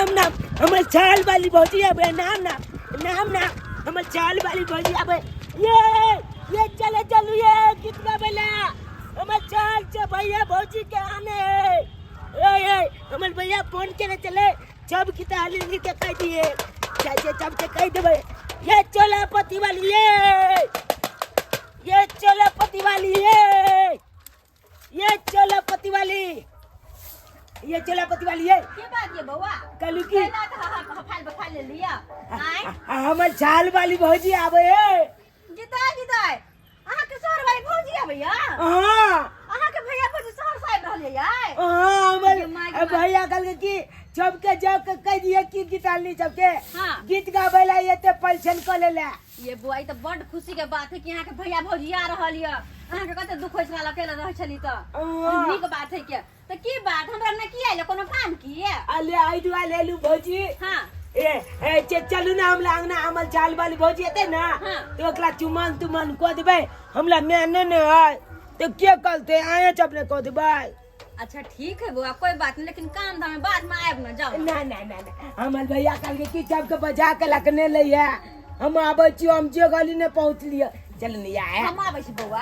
नाम नाम हमर चाल वाली भौजी आबे नाम नाम नाम नाम हमर चाल वाली भौजी आबे ये ये चले चलू ये गीत गाबेला हमर चाल से भैया भौजी के आने ए ए हमर भैया फोन केने चले सब गीत हाली के कह दिए चाचे सब के कह देबे ये चला पति वाली ये चला पति वाली ये चला पति वाली ये चला पति वाली ये के बात ये बौआ कहलू की केना के हफाल बफाल ले लिया आय हमर झाल वाली भौजी आवे है गीता गीता अहाँ के शहर वाली भौजी आबैया हाँ अहाँ के भैया भौजी शहर से आबि रहल या हाँ ये माय हमर भैया कहल की सबके जा के कह दिए कि गीत आलनी सबके हाँ। गीत गावे ला ये ते पलछन क लेला ये बुआ ई तऽ बड खुशी के बात है कि अहाँ के भैया भौजी आ रहल यऽ अहाँ के कते दुख होइ छल अकेला रहै छली तऽ हाँ। नीक बात है के तऽ की बात हमरा ने की आयल कोनो काम की अले आई दुआ ले लू भौजी हाँ ए ए चलू ना हमला अंगना हमल चाल वाली भौजी एते ना हाँ। तो ओकरा चुमन तुमन कऽ देबै हमला मैने ने है तो के कहते आए चपने कऽ देबै अच्छा ठीक है बुआ कोई बात नहीं लेकिन काम धाम में बाद में आयब ना जाओ ना ना ना ना हमर भैया कहलकै कि सबके बजा के लखने लैया हम आबै छी हम जे गली ने पहुँच लिअ चल नहीं आया हम आबै छी बौआ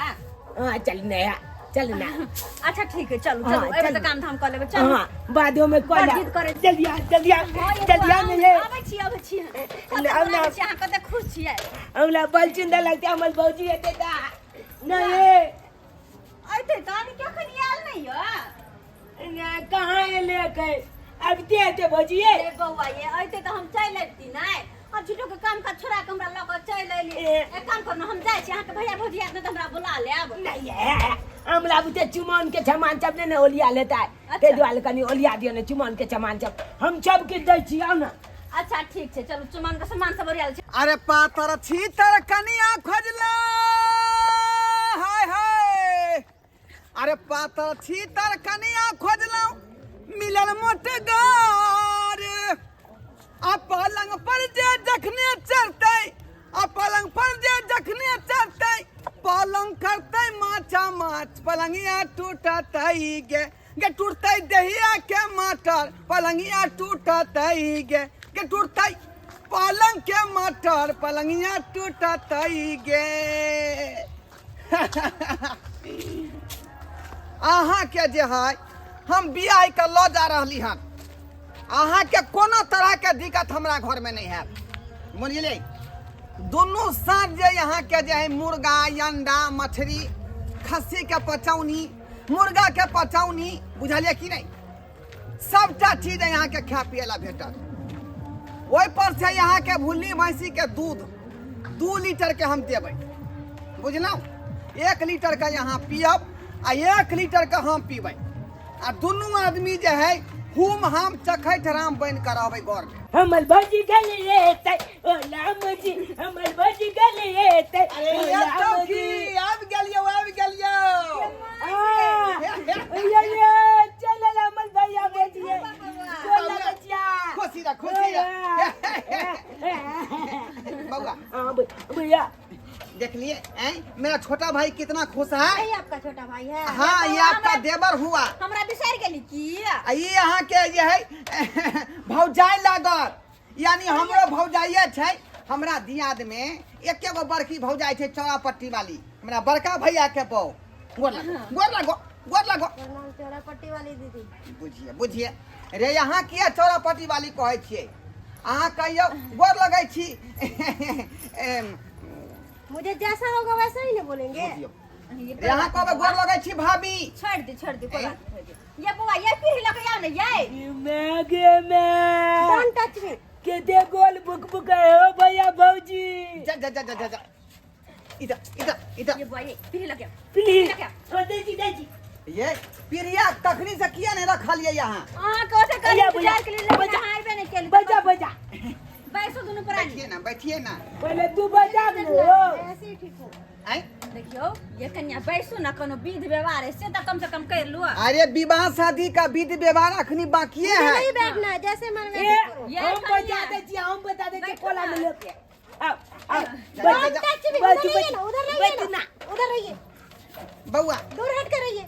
हाँ चल नहीं आया चल ना अच्छा ठीक है चलू हाँ, चलू एबे चलू। तऽ काम धाम कऽ लेबै चलू हाँ बादो में बड़ कॉल जिद करै छी। जल्दी आ जल्दी आ हाँ, ये जल्दी आ बुआ, नहीं है आबै छी आबै छी ना, ना। आबै छी अहाँ कते खुश छियै हमरा बल चिंता लगते हमर भौजी एते ता नहीं अयतै तऽ अभी कखन आयल नहि यऽ ना कहाँ एले के अब ते एते भौजी ए बौआ ये अयतै तऽ हम चलि अयती नहि आ झूठो के काम काज छोड़ा के हमरा लऽ कऽ चलि अयली ए। एक काम करू ने हम जाइ छी अहाँके भैया भौजी आयत ने तऽ हमरा बुला लेब नहीं है हमरा बुते चुमान के छमान सब ने ओलिया लेता है ते दुआरे कनी ओलिया दियो ने चुमान के छमान सब हम सब के दै छी आउ ना अच्छा ठीक छै चलू चुमान के सामान सब ओरियाल छै अरे पातर छीतर कनिया खोजला हाय हाय अरे पातर छीतर कनिया खोजलहुँ मिलल मोटगर आ पलंग पर जे जखने चढ़तै आ पलंग पर जे जखने चढ़तै पलंग करतै माछा माछ पलंगिया टूटतै गे गे टूटतै दहिया के मटर पलंगिया टूटतै गे गे टूटतै पलंग के मटर पलंगिया टूटतै गे अहाँके जे है हम बियाह के लऽ जा रहली हन अहाँके कोनो तरहके दिक्कत हमरा घरमे नहि हैत बुझलियै दुनू साँझ जे अहाँके जे है मुर्गा अंडा मछली खस्सीके पचौनी मुर्गाके पचौनी बुझलियै कि नहि सबटा चीज अहाँके खाय पियै ला भेटत ओहिपर से अहाँके भुल्ली भैंसीके दूध 2 लीटरके हम देबै बुझलहुँ 1 लीटरके अहाँ पियब आ 1 लीटरके हम पीबै आ दुनू आदमी जे है हुम हम चखैत राम बनि कऽ रहबै घरमे। हमर भौजी गले एतै ओ राम जी हमर भौजी गले एतै अरे ओ ये राम तो जी की आबि गेलियौ आबि गेलियौ आ, ये ये चल हमर भैया भौजी बोला बचिया खुशी रह खुशी रह बउआ हाँ भैया देख लिए हैं मेरा छोटा भाई कितना खुश है यही आपका छोटा भाई है हाँ ये आपका देवर हुआ हमरा बिसरि गेली की आ ये यहाँ के जे है भौजाई लागल यानी हमरो भौजाइये छै हमरा दियाद में एके गो बड़की भौजाई छै चौरापट्टी वाली हमरा बड़का भैया के बहू गोर लागो गोर लागो गोर लागो प्रणाम चौरापट्टी वाली दीदी बुझिए बुझिए रे यहाँ किया चौरापट्टी वाली कहै छियै अहाँ कहियौ गोर लगै छी एम, मुझे जैसा होगा वैसा ही ना बोलेंगे बुझियौ रे अहाँ कहबै गोर लगै छी भाभी छोड़ दे छोड़ दे कोई बात नहीं, छोड़ दे ये बउआ ये पीढ़ी लके आओ ना ये मैं गे मैं don't touch me केते गोल बुक बुक हो भैया भौजी जा जा जा जा जा जा इधर इधर इधर ये बुआ ये पीढ़ी लके आओ। प्लीज हाँ दे जी दे जी ये प्रिया तखनी से किया नहीं रखलिए यहाँ अहाँ के ओते भैया, करी भैया, इंतजार के लिए लेकिन बजा। अहाँ आइबे नहीं केली बजा बजा बैसो दुनू प्राणी बैठिए ना बैठिए ना पहले तू बजा दो ऐसे ही ठीक हो आय देखियो ये कन्या बैसो ना कोनो विध व्यवहार है से तो कम से कम कर लू अरे विवाह शादी का विध व्यवहार अखनी बाकी मुझे है नहीं बैठना है जैसे मन ए वैसे करो ये हम कन्या। बजा दे जी हम बता दे जी बैठो कोला ना। में लेके आओ आओ जा, बैठ जा, जा। टच मी बैठ, उधर रहिए ना उधर रहिए बैठ ना ना। उधर रहिए बउआ दूर हट कर रहिए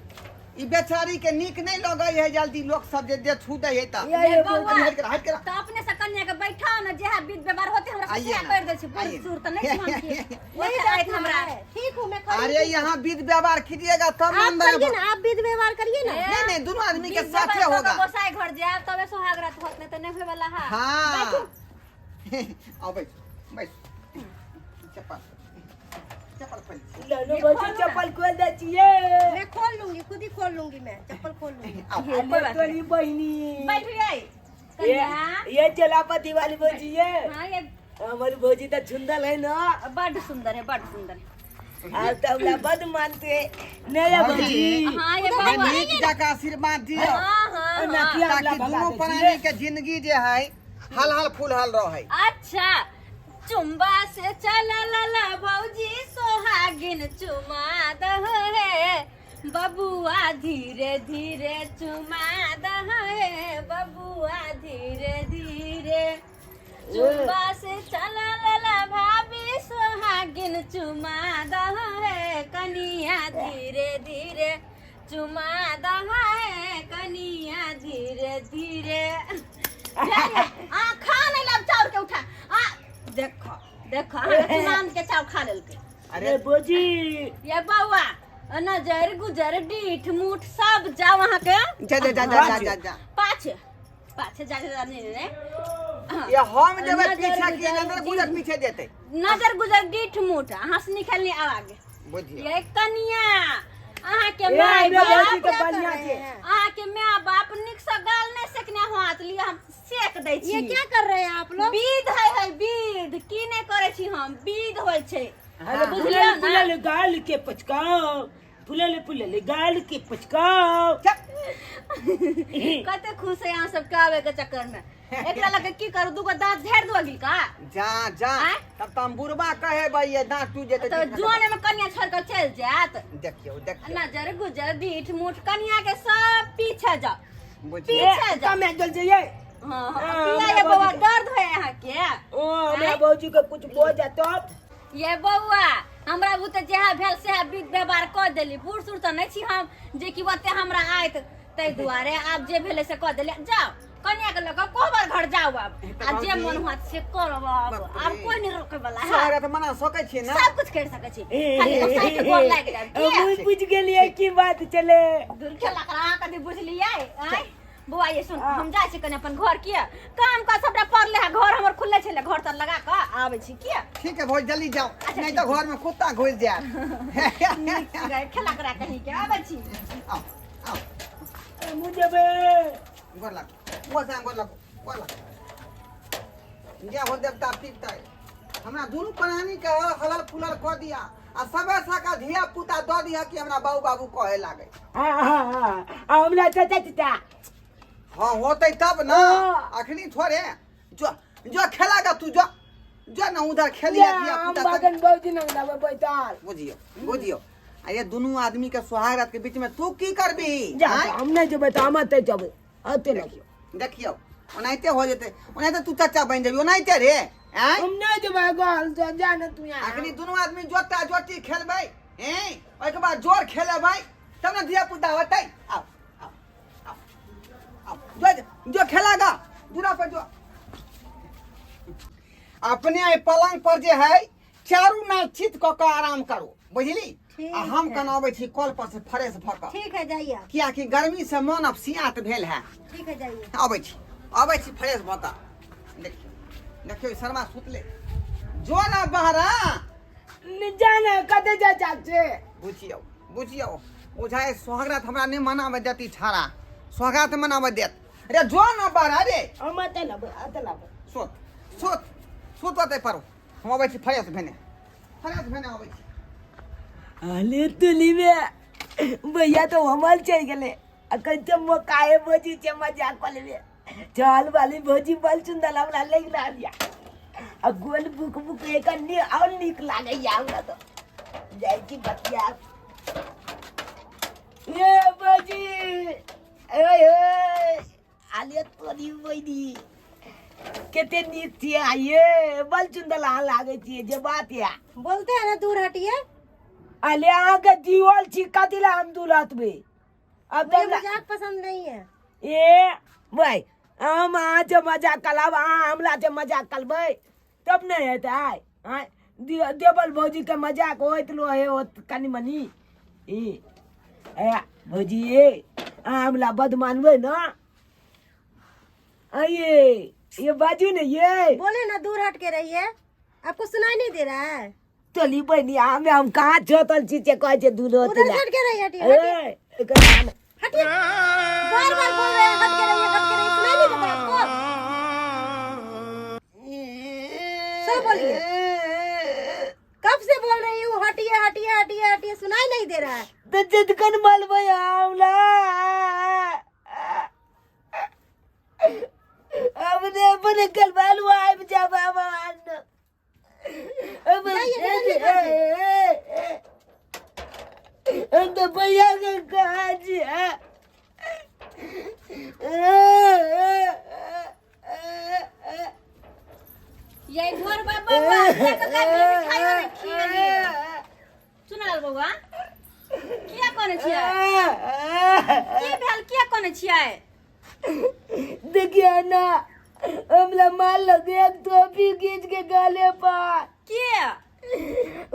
ई बेचारी के नीक नहीं लगै है जल्दी लोग सब जे दे छू दे है त ये ये बउआ। हट कर हट कर तो अपने आइए सएह ना, कर दै छी, बूढ़ आइए। सूढ़ तऽ नहि छी हम के। नहीं ओते आयत बैठना हमरा। है। ठीक हूँ मैं खड़ी अरे हूँ। यहाँ विध व्यवहार कीजिएगा तब आप अंदर करिए ना, आप विध व्यवहार करिए ना। नहीं नहीं, दोनों आदमी के बीस साथे बार होगा। गोसाई घर जायब तबे सोहाग रात होत, नहीं तऽ नहि होय वाला है। हाँ, आओ बैठ बैठ, चप्पल चप्पल खोल। ललो भौजी, चप्पल खोल दै छियै। मैं खोल लूंगी, खुद ही खोल लूंगी, मैं चप्पल खोल लूंगी। आओ। कोई बात तोरी बहिनी। बैठिए ये कन्या। ये चलापति वाली भौजी ये। हाँ, ये। हमारी भौजी तो सुंदर है ना? बड सुंदर है, बड सुंदर है। आप तो हमरा बद मानते नहीं है भौजी। हाँ, ये मैं बाबा। नीक जाके आशीर्वाद दियो। हाँ हाँ हाँ। नथिया हमरा ताकि भगा दोनों दै प्राणी छियै। के जिंदगी जे है हल हल फूल हल रहे। अच्छा, चुम्बा से चला लला भौजी सोहागिन चुमा दह हे बबुआ, धीरे धीरे चुमा दह हे बबुआ, धीरे धीरे। चुम्बा से चला लला भाभी सोहागिन चुमा दह हे कनिया, धीरे धीरे चुमा दह हे कनिया, धीरे धीरे। आ खा नहीं लब चाउर के उठा, आ देखो देखो, अहाँ चुमान के चाउर खा लेलकै। अरे भौजी। ये बौआ, नजर गुजर डीठ मूठ सब जाओ अहाँ के। जा जा जा जा जा जा। पाछे पाछे जा जा, नहीं नहीं। ये हम जेबै नजर पीछे की गुजर नजर गुजर पीछे जेतै। नजर गुजर डीठ मूठ हंसनी खेलनी आवाज। बुझियो। ये कनिया, अहाँ के ए, माय हमरा भौजी बाप के बढ़िया छै। अहाँ के माय बाप नीक से गाल नहीं सेकने हाथ लिए, हम सेक दै छी। ये क्या कर रहे हैं आप लोग? विध है, है विध की नहीं करे छी हम, विध होइ छै। अरे बुझलियौ फुलल ना? फुलल गाल के पचकाओ, फुलल फुलल गाल के पचकाओ। कते खुश है अहाँ सबके आवे के चक्कर में। एकरा लगे की करू, दूगो दांत झाड़ि दो अगिल का। जा जा। आँय? तब तऽ हम बुढ़बा कहेबै ये दाँत टूटि जेतै। तऽ जोने में कनिया छोड़ के चलि जायत। देखियौ देखियौ। नजर गुजर डीठ मूठ कनिया के सब पीछे जाओ। बुझियौ। पीछे जाओ। कमे जल जाइए। हाँ हाँ। हाँ, किया हमरा ये बौआ भौजी के- दर्द होय अहाँ के? ओ हमरा भौजी के कुछ बोल जा तब। ये बौआ, हमरा बुते जेहा भेल सेहा विध व्यवहार कऽ देली। बूढ़ सूढ़ तऽ नहि छी हम जे कि ओते हमरा आयत, ताहि दुआरे आब जे भेलै से कऽ देली। जाओ कनिया के लऽ कऽ कोहबर घर जाओ आब, आ जे मन होत से करब आब। आब कोई नहीं रोके वाला है। सोहागरात तऽ मना सकै छियै ने? सब कुछ कर सकै छी, खाली गोसाई के गोर लागि जायब किया? हम बुझ गेलियै की बात चले। दूर खेला कर अहाँ कभी बुझलियै? आँय बौआ, ये सुन, हम जाइ छी कनि अपन घर, किया काम काज सबटा पड़ले है, घर हमर खुलले छलै, घर तर लगा कऽ आबै छी किया। ठीक है भौज, जल्दी जाओ, नहीं तो घर में कुत्ता घुस जाए। खेला करा कहीं के आबै छी। आओ आओ। मुझे बे गोर लागू, गोर लागू, गोर लागू, गोर लागू। जय हो देवता पिता, हमरा दुनू प्राणी के हलल फुलल कऽ दिया आ सबे सका धिया पुता दऽ दिया कि हमरा बाबू बाबू कहे लागे। हाँ हाँ हाँ, हमरा चाचा चाचा। हाँ, होते तब ना। हाँ। अखनी थोड़े जो जो खेलागा तू, जो जो ना उधर खेलिया धिया हम पुता। बगन भौजी नंग लाबै बैठल। बुझियो बुझियो, आ ये दुनू आदमी के सुहाग रात के बीच में तू की करबी? जा। आँय? हम नहीं जेबै तऽ हम एतै जेबै, एतै लगियो। देखियौ, ओनाहिते हो जेतै, ओनाहिते तू चाचा बनि जेबी ओनाहिते रे। आँय? हम नहीं जेबै गल तो जा ने तू यहाँ। अखनी दुनू आदमी जोता जोती खेलबै हैं, ओहिके बाद जोर खेलेबै तब ने धिया पुता होतै। आओ आओ आओ आओ, जो जो खेलागा दूरा पर जो। अपने एहि पलंग पर जे है चारू नाल चित कऽ कऽ आराम करू, बुझली? ठीक आ हम है। कन अबै छी कल पर से फ्रेश भऽ कऽ। ठीक है, जाइए आप। कियाकि गर्मी से मन अपसियात भेल है। ठीक है, जाइए। अबै छी, अबै छी फ्रेश भऽ कऽ। देखियौ देखियौ, ई शर्मा सुतले, जो ना बहरा। ने जाने कते जा चाचे। बुझियौ बुझियौ, बुझाय सोहगरात हमरा नहि मनाबऽ देती, छाड़ा सोहगरात मनाबऽ देत रे। जो ना बहरा रे। हम एतै लाबै, एतै लाबै। सुत सुत सुत, ओतै पर हम अबै छी फ्रेश भेने, फ्रेश भेने अबै छी। अरे तुली में भैया तो हमर चल गेले, अखन तो मकाए भौजी छै, मजा कऽ लेबे। चल वाली भौजी बड़ सुंदर हमरा लागि रहल या, आ गोल बुक बुक एकर नी और नीक लागैया हमरा। तो जाइ छी बतिया। ये भौजी, ओए ओए, आलिया तोरी बहिनी कते नीक छियै आइये, बड़ सुंदर अहाँ लागै छियै जे बात या। बोलते हैं ना दूर हटिए। अले अहाँके जीवल छी, कथी लए हम दूर हटबै अब? मुझे तऽ मजाक पसंद नहीं है। ए भाई, हम अहाँ से मजाक करब, अहाँ हमरा से मजाक करबै? तब नहीं हेतै आँय देवल भौजी के मजाक होइत रहे होत कनि मनि ई ए भौजी ये अहाँ हमरा बद मानबै ने आइए ये बाजू ने ये बोले ना दूर हट के रहिए, आपको सुनाई नहीं दे रहा है? चली बहनी हमें हम कहाँ जोतल छी से कहै छै दूर होत उधर हट के रहिए, हटिए हटिए। ए एकर नाम हटिए, बार बार बोल रहे हैं हट के रहिए, हट के रहिए, सुनाई नहीं देता आपको? सब बोलिए, कब से बोल रही हूँ हटिए हटिए हटिए हटिए, सुनाई नहीं दे रहा है। तो जितकन मलबै हमरा अपने अपने कलबाल आबि जाब हम तो भैया के कहा छी ये घर बाबा बा के काटले मिठाई ने खियलिए। सुनल बौआ, किया कोने छियै? की भेल, किया कोने छियै? देखिए ना, हमला मार लग एक टोपी खींच के गले पर। के?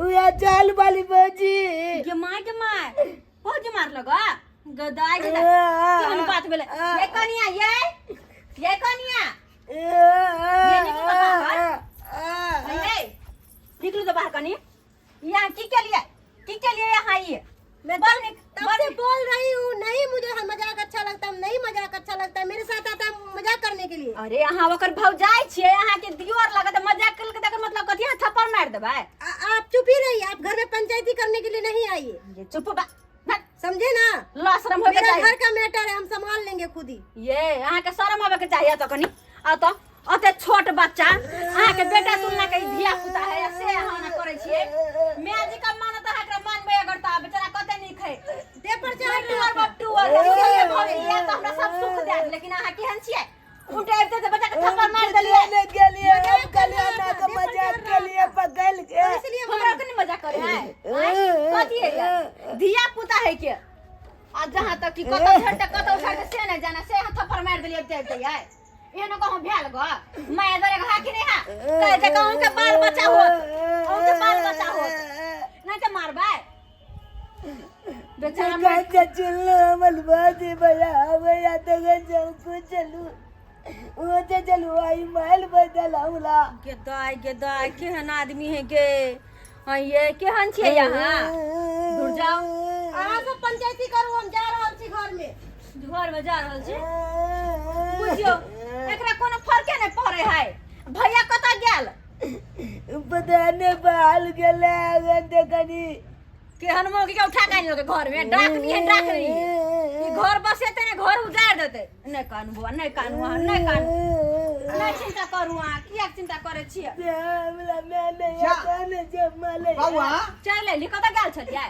उया चाल वाली भौजी। गे माय, गे माय, भौजी मार लगा गदाय गदाय, केहन बात भेलै? ये कनिया, ये कनिया, ये निकलू तऽ बाहर। ये निकलू तऽ बाहर कनी। यहाँ की के लिए, की के लिए यहाँ ये? मैं बड़ तब निक तब बड़ से बोल रही हूँ, नहीं मुझे मजाक अच्छा लगता है, नहीं मजाक अच्छा लगता है, मेरे साथ आता है मजाक करने के लिए। अरे अहाँ ओकर भौजाई छियै, अहाँ के दियोर लागत, मजाक केलकै तकर मतलब कथी? अहाँ थप्पड़ मारि देबै? आप चुप ही रहिए, आप घर में पंचायती करने के लिए नहीं आइए। ये चुप बा ना, समझे ना? ल शरम होके मेरा चाही। घर का मैटर है, हम संभाल लेंगे खुद ही। ये अहाँ के शरम आबे के चाहिए तो कनी आ तो अते छोट बच्चा अहाँ के बेटा तुलना के धिया पुता है से अहाँ ना करै छियै। मैं जी का मानत अहाँ के मानबै अगर त बेचारा कते नीक है। देह पर चढ़ टूअर रहा बाप टूअर है, भौजी या तो हमरा सब सुख देत, लेकिन अहाँ केहन छियै? उल्टा आबिते तऽ बच्चा के थप्पड़ मारि देलियै। नहीं गेलिए हम मजाक कर कलिया रहा ना था, के देह पर मजाक चढ़ रहा के लिए था। पकड़ के इसलिए हमरा के नहीं मजाक करे है? कथी है यार? धिया पुता है के आ जहाँ तक कि कतौ झड़ते कतौ झड़ते से नहीं जाना, से अहाँ थप्पड़ मारि देलियै आबिते आबिते यार। एहनो कहूँ भेल गो मैं इधर हा कि नहीं हा? कहे जे कहूँ के बाल बच्चा होत, कहूँ के बाल बच्चा होत नहीं तो मारबै बेचारा। कांचा चुल्लू हमल बाजी भैया भैया तो चल को चलू वो तो चलू आई माल बदल औला। गे दाय, गे दाय, केहन आदमी है गे? हाँ, ये केहन छियै यहाँ? दूर जाओ। अहाँ सब पंचायती करू, हम जा रहल छी घर में। घर में जा रहल छी। बुझियौ एकरा कोनो फर्के नहि पड़े है। भैया कतऽ गेल? पता नहीं बाल गेले अगन देखनी। केहन मौगी के उठा के आनि घर में डाकनी है, डाकनी। ई घर बसेते ने घर उजाड़ देते। नहि कानू बौआ, नहि कानू अहाँ, नहि कानू, नहि चिंता करू अहाँ। किया चिंता करै छियै? जा। बौआ। चलि अयली। कतऽ गेल छलियै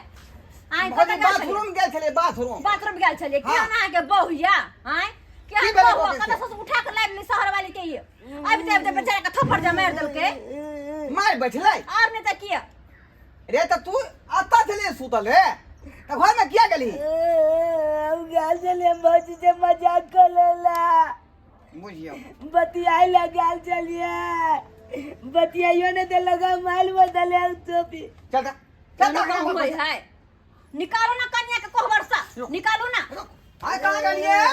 आइ? भौजी कतऽ गेल छलियै? बाथरूम गेल छलियै, बाथरूम। बाथरूम गेल छलियै? हाँ। केहन अहाँके बहू या आँय? की केहन भेलै बहू? बहू के? कतऽ से उठा के लाबि शहर वाली के? ई आबिते आबिते बेचारा के थप्पड़ जमारि देलकै। मारि बैठलै। और नहि तऽ किया? रे तऽ तू अतऽ छलियै सुतल रे, तऽ घरमे किया गेलही? हम गेल छलियै भौजी से मजाक कर लेला। बुझियौ बतियाए लए गेल छलियै, बतियाइयो नहि देलक, माइल बदल टोपी। चल तऽ, चल तऽ। केना होइ है? निकालू ना कन्या के कोहबर से, निकालू ना। आइ कहाँ गेलियै?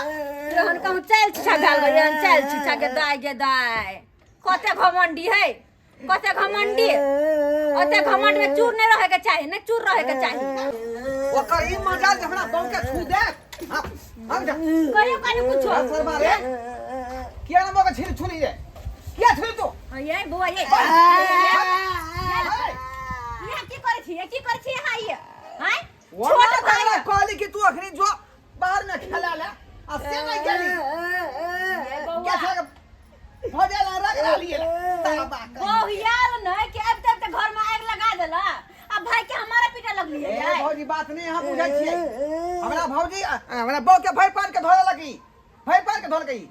केहन कहूँ चलि छिछा भेल गेल, एहन चलि छिछा के दाय गे दाय, कते घमंडी है, कते घमंडी। ओते घमंड में चूर नहीं रहे के चाही, नहीं चूर रहे के चाही। ओकर ई मजाल जे हमरा बहू के छू देत। हाँ, हम जा। कहियो कनी कुछो। चल शर्मा रे, किया ना मौका छीन छुली रे? किया छुली तू? हाँ, ये बौआ, ये ये की करै छी? ये की करै छी यहाँ? ये हैं छोट भाई वरना कहली कि तू अखनी जो बाहर में खेला ले आ से नहीं गेली। ये बौआ। क्या छा भौजाई ला रख लिए तारा बाक। बहुयाल नहीं कि आबिते आबिते घर में आगि लगा देला आ भाई के हमारा पीटे लगलिए। ए भौजी, बात नहीं अहाँ बुझै छियै। हमरा भौजी हमरा बहू के भरि पान के धोले लगी, भरि पान के धोलकै। ये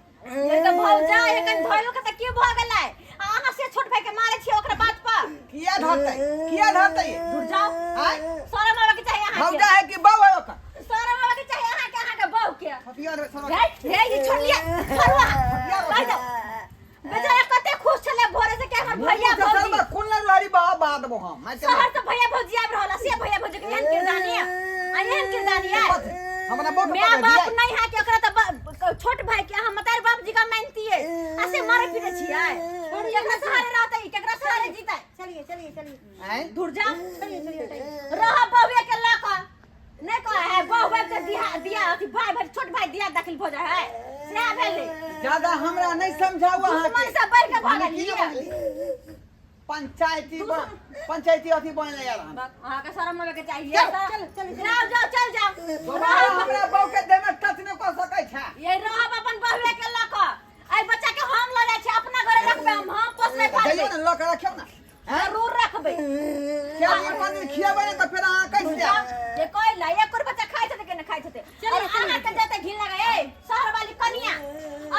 तऽ भौजा एखन धोलो के तऽ की भऽ गेलै? आ अहाँ से छोट भाई के मारे छियै ओकरा बात पर? किया धरतै, किया धरतै? दूर जाओ। आय शरम आबे के चाही अहाँ के। भौजा है कि बहू है ओकर? शरम आबे के चाही अहाँ के, अहाँ के बहू के। हथियार में शरम। हे हे, ई छोड़ लिया, छोड़ू अहाँ। कहि दो बेचारा कते खुश छलै भोरे से कि हमर हमर भैया भौजी कोन लड़ी बा बाद बो हम मैं शहर से भैया भौजी आबि रहल से भैया भौजी के एहन किरदानी है आ एहन किरदानी है हमरा बहुत माय बाप नहीं है कि ओकरा त छोट भाई के हम मतार बाप जी का मानतिए आ से मारे पीटे छियै केकरा सहारे रहतै केकरा सहारे जीतै। चलिए चलिए चलिए। आँय? दूर जा। चलिए चलिए हटाइए। रह बहुए के लऽ कऽ नहीं कह है बहु भाई के दिया दिया अथी भाई भाई छोट भाई दिया दाखिल भऽ जाइ है सएह भेलै। ज्यादा हमरा नहीं समझाऊ अहाँ दुश्मन से बढ़ि के भऽ गेलियै। पंचायती पंचायती अथी बनले यार हम। अहाँके शरम होबे के चाहिए। चल, चल, चल, जाओ जाओ चल जाओ। दोबारा हमरा बहू के देह में टच नहीं कर सकै छै। ये रहब अपन बहुए के लऽ कऽ। एहि बच्चा के हम लऽ जाइ छी अपना घरे रखबै हम पोसबै पालबै। जइयौ ने लऽ के रखियौ ने। हैं? जरूर रखबै। चारि पाँच दिन खियाबै ने तऽ फेर अहाँ कैसे जायब? जे कोइ ला एक बच्चा खाइ छथि के नहि खाइ छथि। चल अहाँ के जते घिन लगे ए शहर वाली कनिया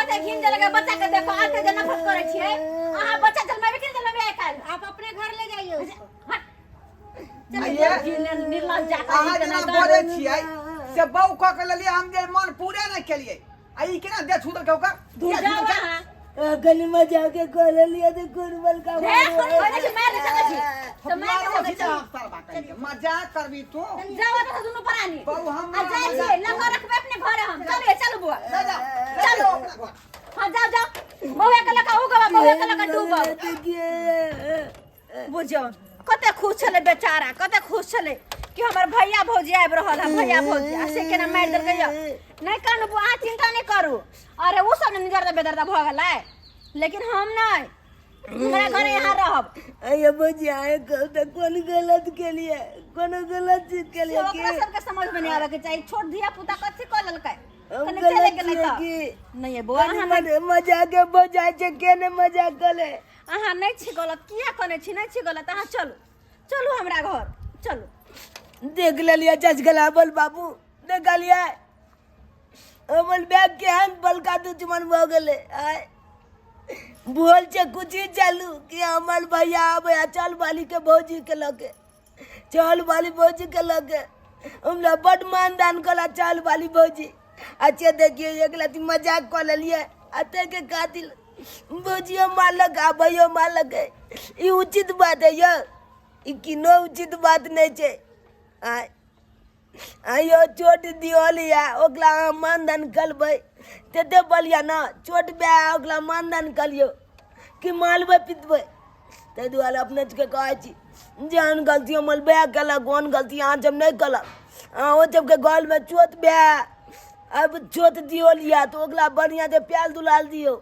अते घिन जे लगे बच्चा के देखो अते जे नफरत करै छियै। अहाँ बच्चा जन्मेबे कि जन्मेबे आइ काल्हि? आप अपने घर ले जाइए उसको। हट। आइए। निर्लज जाकर अहाँ जेना बजै छियै से बहू कऽ के लेलियै हम जे मन पूरे नहि केलियै आ ई केना दे छू देलकै ओकर? दूर जाओ अहाँ। गली में जाके कर लिया तो कुर्बल का रे कोन कोइ छै मार सकै छी तऽ मार सकै छी। मजाक करबी तू। जाओ तऽ दुनू प्राणी। बहू हम आ जाइ छियै लऽ कऽ रखबै अपने घरे हम। चलिए चलू बुआ। ले जाओ चलो अपना घर। हाँ जाओ जाओ बौआ के लऽ कऽ उगब बौआ के लऽ कऽ डूबब। बुझियौ कते खुश छलै बेचारा कते खुश छलै कि हमर भैया भौजी आबि रहल है भैया भौजी आ से केना मारि देलकै यौ। नहि कानू बुआ अहाँ चिंता नहि करू। अरे ओ सब ने निजर बेदर्दा भऽ गेलै लेकिन हम नहि हमरा घरे यहाँ रहब। अये भौजी आए कहू तऽ कोन गलत केलिए कोनो गलत चीज केलिए से ओकरा सबके समझ में नहीं आवे के चाही। छोट धिया पुता कथी कऽ लेलकै हम कने चले गलत गेलै छियै तऽ कि नहीं बौआ अहाँ मजाक के बजाय छै के ने मजाक कले। अहाँ नहीं छी गलत किया कने छी नहीं छी गलत अहाँ चलू चलू हमरा घर चलू। देख लेलिए चचगला बोल बाबू देखलिए हमर बैग के हम बलका दुश्मन भऽ गेलै। आय बोल छै कुछ ही चलू कि हमर भैया आबै आ चल वाली के भौजी के लगे चल वाली भौजी के लगे हमरा बड मानदान कला चल वाली भौजी। अच्छा देखिए एक लाती मजाक कऽ लेलिए अते के कातिल भौजियो मारलक आ भैयो मारलक। ई उचित बात है यौ? ई किनो उचित बात नहीं छै। आय आयो चोट दियल या ओकरा अहाँ मानदान करबै तेते बलिया ना चोट बे ओकरा मानदान करियौ कि मारबै पिटबै। ताहि दुआरे अपने सबके कहै छी जेहन गलती हमर बे केलक ओहन गलती अहाँ सब नहि केलक। अहाँ सबके घरमे चोट बे अब चोट दियल या तऽ ओकरा बढ़िआँ से प्यार दुलार दियौ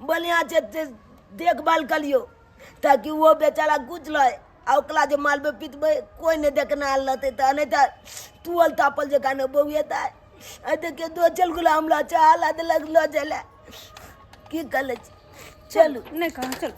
बढ़िआँ से देखभाल करियौ ताकि ओ बेचारा कुछ लय आ ओकरा जे मारबै पिटबै कोइ नहि देखनार रहतै तऽ नहि तऽ तुअल तापल जकाँ नहि बौएतै। आ देखियौ दो चल गेलै हमरा चाह देलक लऽ जाय लए की करै छी चलू नहीं कहू चलू।